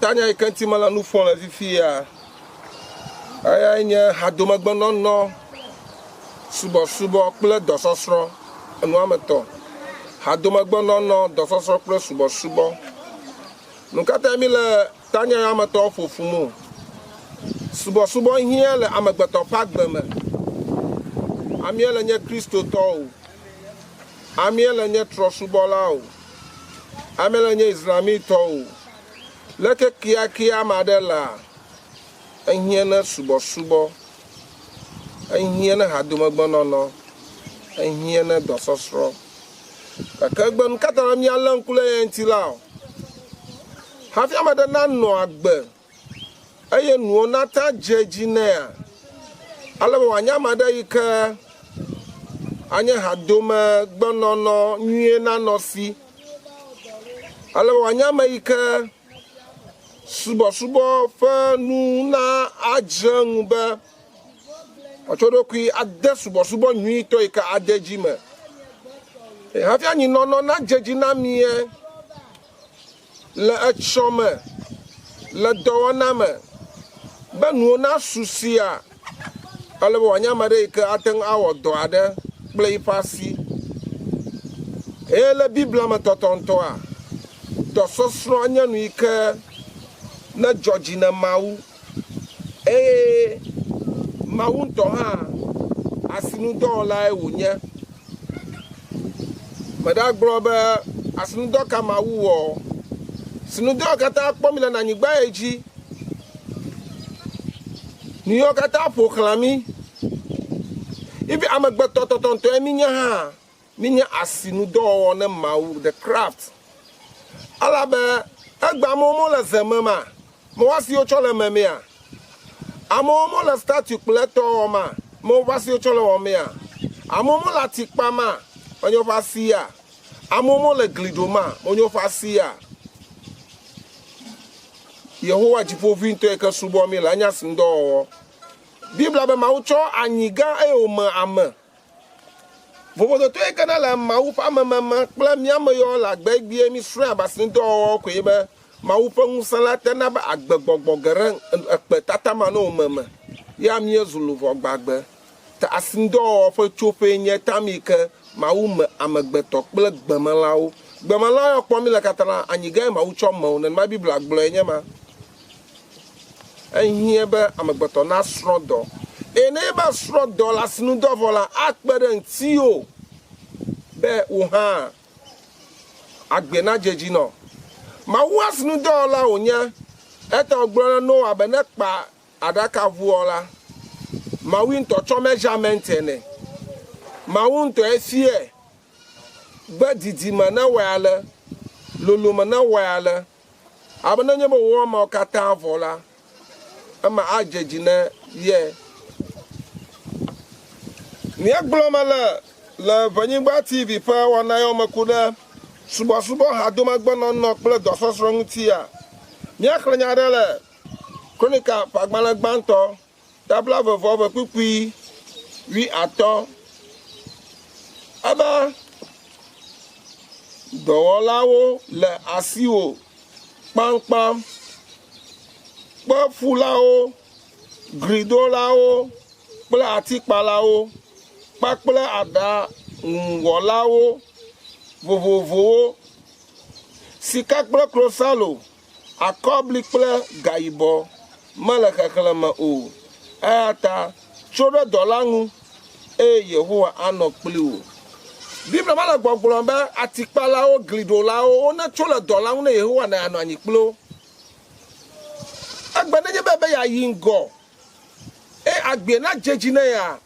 Tanya yi ke ŋuti mele nu ƒom le fifia, eyae nye hadomegbenɔnɔ, subɔsubɔ kple dɔsɔsrɔ̃. Enu woame etɔ̃. Hadomegbenɔnɔ, dɔsɔsrɔ̃ kple subɔsubɔ. Nu ka tae míle tanya ya woame etɔ̃wo ƒo ƒum o? Subɔsubɔ hiã le amegbetɔ ƒe agbe me. Amea le nye Kristotɔ o, amea le nye trɔ̃subɔla o, amea le nye Islamitɔ o, leke kiakia ame aɖe lea, ehiã ne subɔsubɔ, ehiã ne hadomegbenɔnɔ, ehiã ne dɔsɔsrɔ̃. Gake egbe nu ka ta be míalé ŋku ɖe eya ŋuti la o? Hafi ame aɖe nanɔ agbe eye nuwo nate adze edzi nɛa, ale be wòanye ame aɖe yi ke anye hadomegbenɔnɔ nyuie nanɔ si, ale be wòanye ame yi ke subɔsubɔ ƒe nu na adze eŋu be wòatsɔ eɖokui ade subɔsubɔ nyuitɔ yi ke ade edzi me. Hafi anyinɔnɔ nadze edzi na mía le etsɔme, le dɔwɔna me, be nuwo nasu sia, ele be wòanye ame aɖe yi ke ate ŋu awɔ dɔ aɖe kple yiƒe asi. Eye le Biblia me tɔtɔŋutɔa, dɔsɔsrɔ̃ nye nu yi ke nedzɔ dzi na Mawu. Eye Mawu ŋutɔ hã asinudɔwɔlae wònye. Meɖagblɔ be asinudɔ ka Mawu wɔ o. Sinudɔwo katã kpɔ mí le anyigba ye dzi. Nu yiwo katã ƒo xlã mí. Ivi amegbetɔ tɔtɔŋutɔe mínye hã, mínye asinudɔwɔwɔ ne Mawu, the craft. Elabe egbe amewo mele ze me ma, Mewo asi wotsɔ le memea? Amewo mele statue kple etɔ wɔma? Mewo ƒe asi wotsɔ le wɔmea? Amewo mele ati kpama? Menye woƒe asi ya? Amewo mele gli ɖoma? Menye woƒe asi ya? Yehowa Dziƒoʋĩtɔ yi ke subɔ mí le enya si ŋudɔwɔwɔ. Biblia be Mawu tsɔ anyi gã eye wòme ame. Vovototo yi ke ne le Mawu ƒe amememe kple mía me yɔ le agbe egbea mísrɔ̃e abe asinudɔwɔwɔ koe be Mawu ƒe ŋusẽ la tena be agbegbɔgbɔ ge ɖe ekpe tata ma ne wòme me, ya míezu luʋɔ gbagbe. Ta asinudɔwɔwɔ ƒe tsoƒee nye tam yi ke Mawu me amegbetɔ kple gbemelãwo. Gbemelã yɔ kpɔm míle katã la, anyigãe Mawu tsɔ me wo, nenema Biblia gblɔe nye ma. Ehiã be amegbetɔ nasrɔ̃ dɔ. Eye ne eva srɔ̃ dɔ le asinudɔ vɔ la, akpe ɖe ŋutiwò be wò hã agbe nadze edzi nɔ. Mawu asinudɔwɔla wònye. Eyata wògblɔ na Noa be nekpa aɖakaʋua la, Mawu ŋutɔ tsɔ measurement nɛ. Mawu ŋutɔe fiae be didime newɔe ale, lolome newɔe ale. Abe nenye be wòwɔ emawo katã vɔ la, ema adze dzi ne ye. Míegblɔ mele le Ʋenyigba TV ƒe wɔna yawo me ku ɖe subɔsubɔ hadomegbenɔnɔ kple dɔsɔsrɔ̃ ŋutia? Míaxlẽ nya aɖe le Kronika ƒe agbalẽ gbãtɔ, ta blaeve-vɔ-eve kpukpui wuiatɔ̃. Ebe, Dɔwɔlawo le asiwò kpaŋkpaŋ, kpeƒulawo, glidolawo kple atikpalawo kpakple aɖaŋuwɔlawo vovovowo, sika kple klosalo, akɔbli kple gayibɔ mele xexlẽ me o. Eya ta tso ɖe dɔ la ŋu, eye Yehowa anɔ kpli wò. Biblia mele gbɔgblɔm be atikpalawo, gliɖolawo, wonetso le dɔ la ŋu ne Yehowa nanɔ anyi kpli wo. Egbe nenye be ebe yeayi ŋgɔ eye agbee nadze edzi ne yea,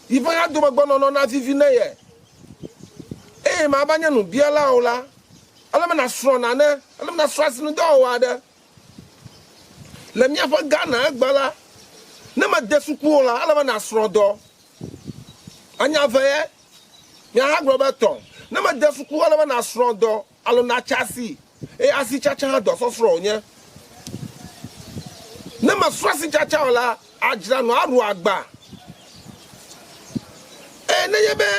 yiƒe hadomegbenɔnɔ navivi ne ye eye mava nye nubiala o la, ele be nàsrɔ̃ nane, ele be nàsrɔ̃ asinudɔwɔwɔ aɖe. Le míaƒe Ghana egbe la, ne mède suku o la, ele be nàsrɔ̃ dɔ. Anya ve ye. Míaha gblɔ be tɔ. Ne mède suku o, ele be nàsrɔ̃ dɔ alo nàtsa asi. Eye asitsatsa hã dɔsɔsrɔ̃ wònye. Ne mèsrɔ̃ asitsatsa o la, àdzra nu aɖu agba. Eye nenye be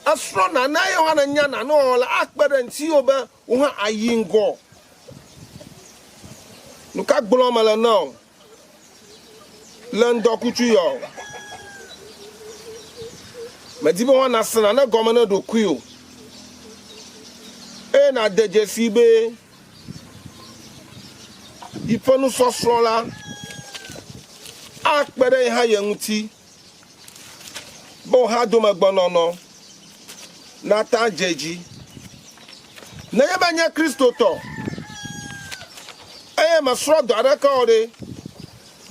èsrɔ̃ nane eye wò hã nènya nane wɔwɔ la, akpe ɖe ŋutiwò be wò hã àyi ŋgɔ. Nu ka gblɔm mele na wò le ŋdɔkutsu ya o? Medi be woana se nane gɔme ne ɖokuiwò eye nàde dzesii be yiƒe nusɔsrɔ̃ la akpe ɖe ye hã ye ŋuti be wò hã domegbenɔnɔ nate adze edzi. Nenye be ènye Kristotɔ eye mèsrɔ̃ dɔ aɖeke o ɖe,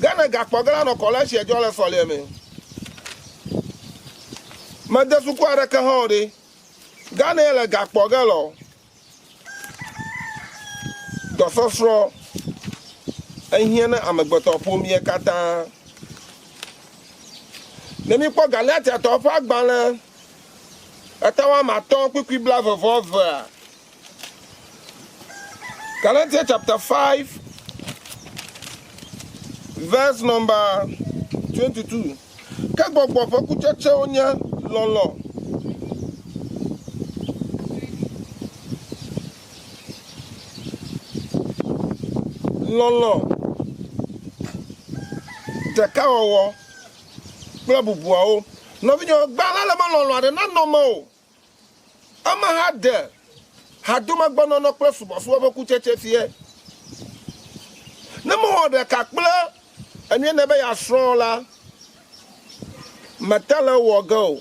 ge nègakpɔ ge la nɔ kɔlɛsia dzɔ le sɔleme. Mède suku aɖeke hã o ɖe, ge ne le ga kpɔ ge le o. Dɔsɔsrɔ̃ ehiã na amegbetɔƒomea katã. Ne míkpɔ Galatiatɔwo ƒe agbalẽ eta woame atɔ̃ kpukpui blaeve vɔ evea, Galatians chapter 5 verse number 22. Ke gbɔgbɔ ƒe kutsetsewo nye lɔlɔ̃, lɔlɔ̃, ɖekawɔwɔ kple bubuawo. Nɔvinyewo, gbã la le be lɔlɔ̃ aɖe nanɔ mewò. Ema hã ɖe hadomegbenɔnɔ kple subɔsubɔ ƒe kutsetse fia. Ne mewɔ ɖeka kple enue nèbe yeasrɔ̃ o la, mète le ewɔ ge o.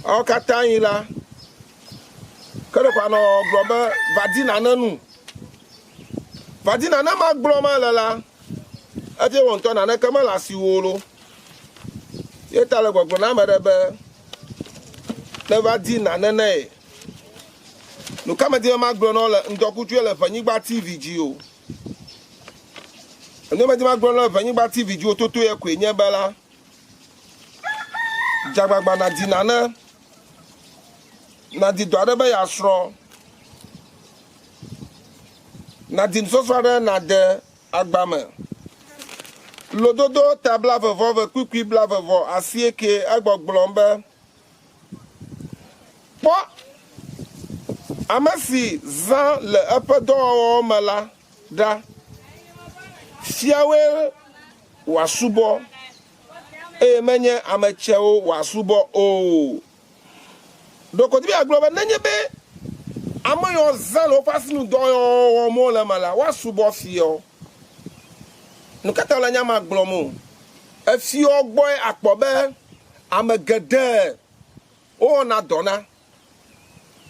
Ewo katã yi la, ke ɖeko ànɔ gblɔ be, Va di nane nu. Va di nane ma gblɔm mele la, efia wò ŋutɔ naneke mele asiwò o lo. Ye ta le gbɔgblɔ na ame ɖe be neva di nane na ye. Nu ka medi be magblɔ na wo le ŋdɔkutsue le Ʋenyigba TV dzi o? Enu medi magblɔ na wo le Ʋenyigba TV dzi o toto ye koe nye be la, dze agbagba nàdi nane, nàdi dɔ aɖe be yeasrɔ̃, nàdi nusɔsrɔ̃ aɖe nàde agba me. Lododo ta blaeve-vɔ-eve kpukpui blaeve-vɔ-asieke egbɔgblɔm be, Kpɔ ame si zã le eƒe dɔwɔwɔwo me la ɖa, fiawoe wòasubɔ, eye menye ame tsɛwo wòasubɔ o. Ɖeko Biblia gblɔ be nenye be ame yiwo zã le woƒe asinudɔwɔwɔ wɔm wole eme la, woasubɔ fiawo. Nu ka ta wole nya ma gblɔm o? Efiawo gbɔe akpɔ be ame geɖe wowɔna dɔ na.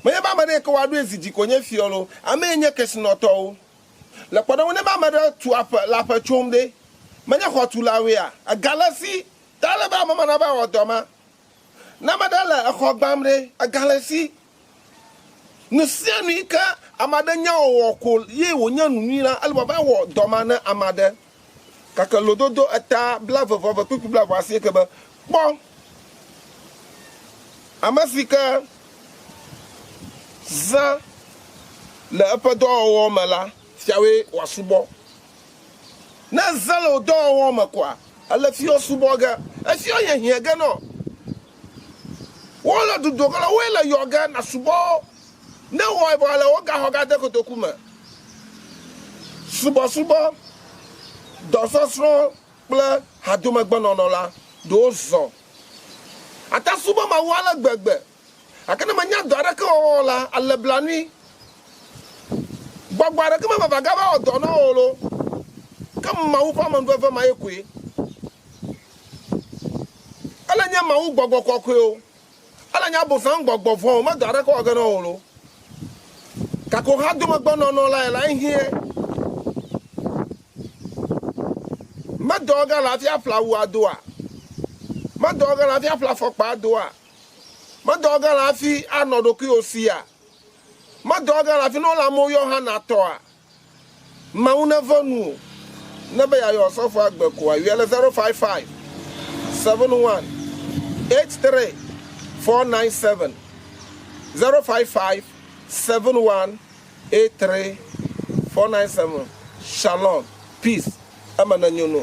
Menye be ame ɖe yi ke woaɖoe zi dzi ko nye fiɔ loo, ame ye nye kesinɔtɔwo. Le kpɔɖeŋu ne be ame ɖe tu aƒe le aƒe tsom ɖe, menye xɔtulawoea? Ega le esi ta ele be ame ma nava wɔ dɔ ma. Ne ame ɖe le exɔ gbam ɖe, ega le esi. Nu sia nu yi ke ame aɖe nya wɔwɔ ko ye wònye nu nyui la, ele be wòava wɔ dɔ ma ne ame aɖe. Gake lododo eta blaeve-vɔ-eve kpukpui blaeve-vɔ-asieke be, Kpɔ ame si ke zã le eƒe dɔwɔwɔ me la, fiawoe wòasubɔ. Ne èzã le wò dɔwɔwɔ me koa, èle fiɔ subɔ ge. Efiɔ hiahiã ge nɔ. Wole dodo ge le woe le yɔ ge nàsubɔ wo. Ne èwɔe vɔ ale, wò gaxɔ gade kotoku me. Subɔsubɔ, dɔsɔsrɔ̃ kple hadomegbenɔnɔ la, ɖewo zɔ. Àte asubɔ Mawu ale gbegbe, gake ne mènya dɔ aɖeke wɔwɔ o la, àlé blanui. Gbɔgbɔ aɖeke mevava gava wɔ dɔ na wò o lo. Ke Mawu ƒe amenuveve ma ye koe. Ele nye Mawu gbɔgbɔ kɔkɔe o. Ele nye Abosam gbɔgbɔ vɔ̃ o. Medɔ aɖeke wɔ ge na wò o lo. Gake wò hadomegbenɔnɔ lae la ehiã. Medɔ ge le hafi aƒle awu adoa? Medɔ ge le hafi aƒle afɔkpa adoa? Medɔ ge le hafi anɔ ɖokuiwò sia? Medɔ ge le hafi ne wole amewo yɔ hã nàtɔa? Mawu neve nuwò. Ne be yeayɔ osɔfo agbe koa, yɔe le 055 71 83 497, 055 71 83 497. Shalom, peace, eme nenyo no.